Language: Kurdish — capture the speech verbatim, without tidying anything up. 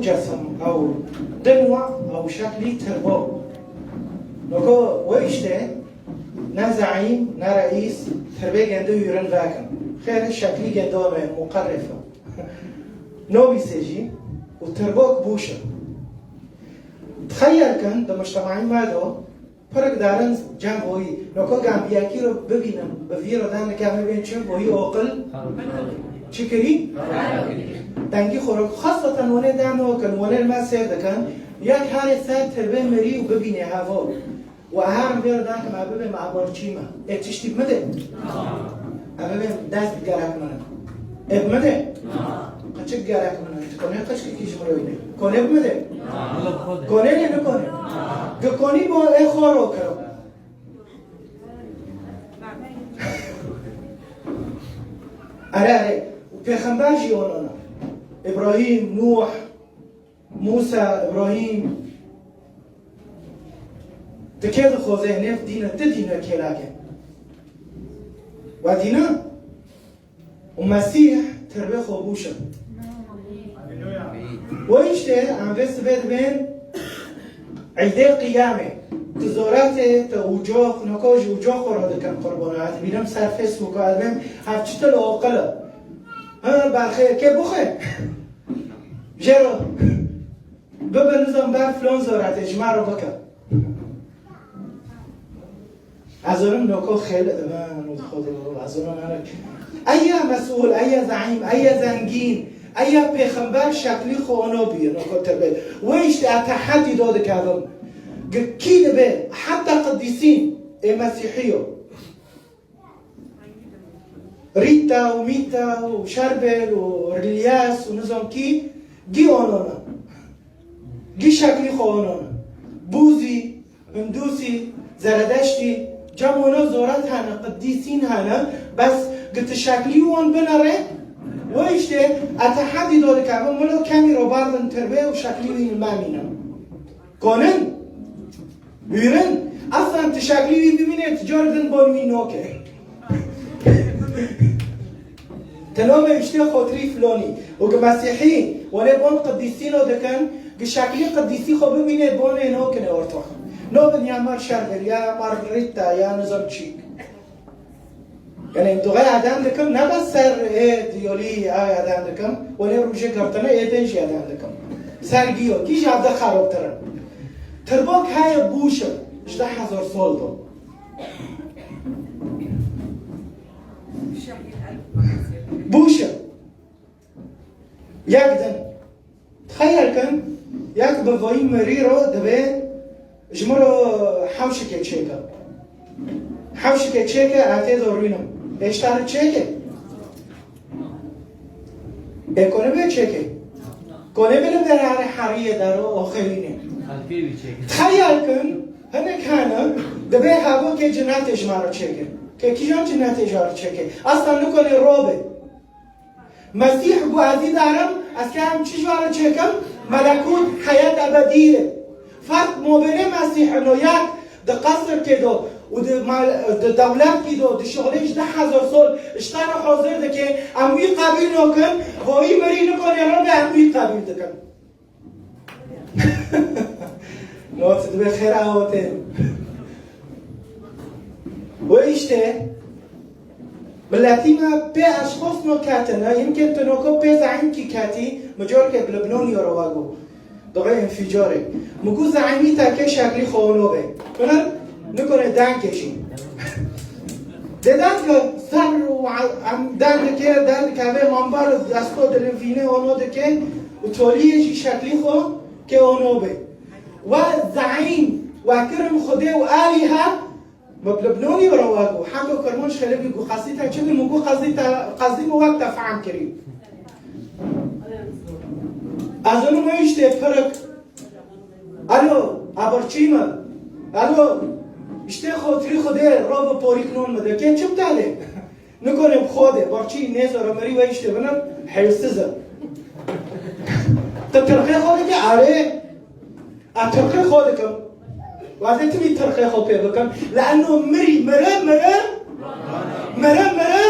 Kesim ew din wa ew şeklî tirbo. Noko we işte ne zeîm, ne reîs, tirbê gende hûrin vekin. Xêr şeklî gende me muqerref e. Nobîsê jî û tirbok bûş e. Tixeyel kin di mujtemaî me de Pirik darin cem voyî. Noko gambiyekî ro bibînin, bi vî ro dan dike em ê bên çi voyî oqil? Çi kirî? Dengî xwe ro. Xaseten wanê dan okin, wanê me sêr dikin. Yek harê ser tirbê mirî û bibînê hevo. Û eharim vê ro dan ke me bibê me aborçî me. Ê tiştî bimide? Em bibê dest gerek min in. Ê bimide? Qeçik gerek min e. Konê qeçikekî ji min re wîne. Konê bimide? Konê ne nikone? Gi konî bo ê xwe ro kiro. Erê, erê. Û pêxember jî onona. Îbrahîm, Nûh, Mûsa, Îbrahîm. Ti kê dixwazê nêv dîne, ti dîne kêlake. Wa dîne? Û Mesîh tirbê xwe bûşe. Û îşte em vê sibê dibên Eydê Qiyamê. Ti zoratê, ti ucox, noko ji ucox xwe re dikin qurbana. Ez dibînim ser Facebook, ez dibêm hev çitil oqil e. Ha, berxê, kê bixwe? Jêro. Bibe nizam ber filon zoratê, ji me re bike. Ez zonim noko xêli dibe, ez zonim anek. Eya mesûl, eya zeîm, eya zengîn, eya pêxember şeklî xwe ono bîye, noko tirbê. Wê işte ez tehedî do dikevim. Gi kî dibe, heta qidîsîn, ê mesîhî yo. Rîta û Mîta û Şerbel û Rîlyas û nizam kî, gî onona. Gî şeklî xwe onona. Bûzî, Hindûsî, Zeredeştî, cem ona zorat hene, qidîsîn hene, bes gi ti şeklî wan binerê, we işte, ez tehedî do dikevim, wilo kemî ro bardin tirbê û şeklî wî li me mîne. Konin? Hûrin? Aslan ti şeklî wî bibîne, ti car din bon wî noke. Ti nabê işte xotirî filonî. Û gi mesîhî, wanê bon qidîsîno dikin, gi şeklî qidîsî xwe bibîne, bonê nokine ortox. Nobin ya mar Şerbel, ya mar Rîta, ya nizam çîk. Yani, duayê Adem dikim, ne bes ser ê diyolî ay Adem dikim, welê rûjê girtine ê din jî Adem dikim. Ser giyo, kî ji hev de xerobtir in. Tirbok heye bûşin, ji deh hezar sol do. Bûşin. Yek din. Tixeyel kin, yek bi voyî mirî ro dibê ji min ro hewşikê çêke. Hewşikê çêke, ez tê de rûnim. Ê ji te re çêke? Ê konê bê çêke? Konê bê li berarê heriyê de ro oxewîne. Tixeyel kin, hinek hene, dibê hevokê cinetê ji me re çêke. Ke kîjan cinetê ji we re çêke? Aslan nikone robe. Mesîh got, ez î darim, ez karim çi ji we re çêkim? Melekût, heyat ebedî ye. Ferq mobênê Mesîh ino yek di qesirkê do û di mal-, di dewletkî do, di şixulê ji deh hezar sol ji te re hazir dike, em wî qebîl nokin, voyî mirî nikonê robe, em wî qebîl dikin. Not dibe xêr awotê. Wê işte, miletî me pê eşxos no ketine, yimkin tu noko pê zeînkî ketî, micorkek Libnonî ro wago. Doxê înfîcarê. Min got zeîmî te kê şeklî xwe ono be. Kunin? Nikone dengê jî. Dê deng ser û em deng dike, deng dike vê mambar û desto dilivîne ono dike û toliyê jî şeklî xwe kê ono be. We zeîm, we kirin Xwedê û alîhe, min bi Libnonî re we got, heta Kirmanc xelebî got, qesdî te çi bî? Min got, qesdî te, qesdî min wek te fehm kirî. Ez onu me işte pirik. Alo, aborçî min. Alo, işte xotirî Xwedê, ro bi porîk non min de. Kê çi bi te lê? Nikone bi xwe de, barçî nêzora mirî we îşte binin, hêlsiz e. Ti tirxê xwe dike, erê. A tirxê xwe dikim. Wazê timî tirxê xwe pê bikim. Leeno mirî, mire, mire. Mire, mire.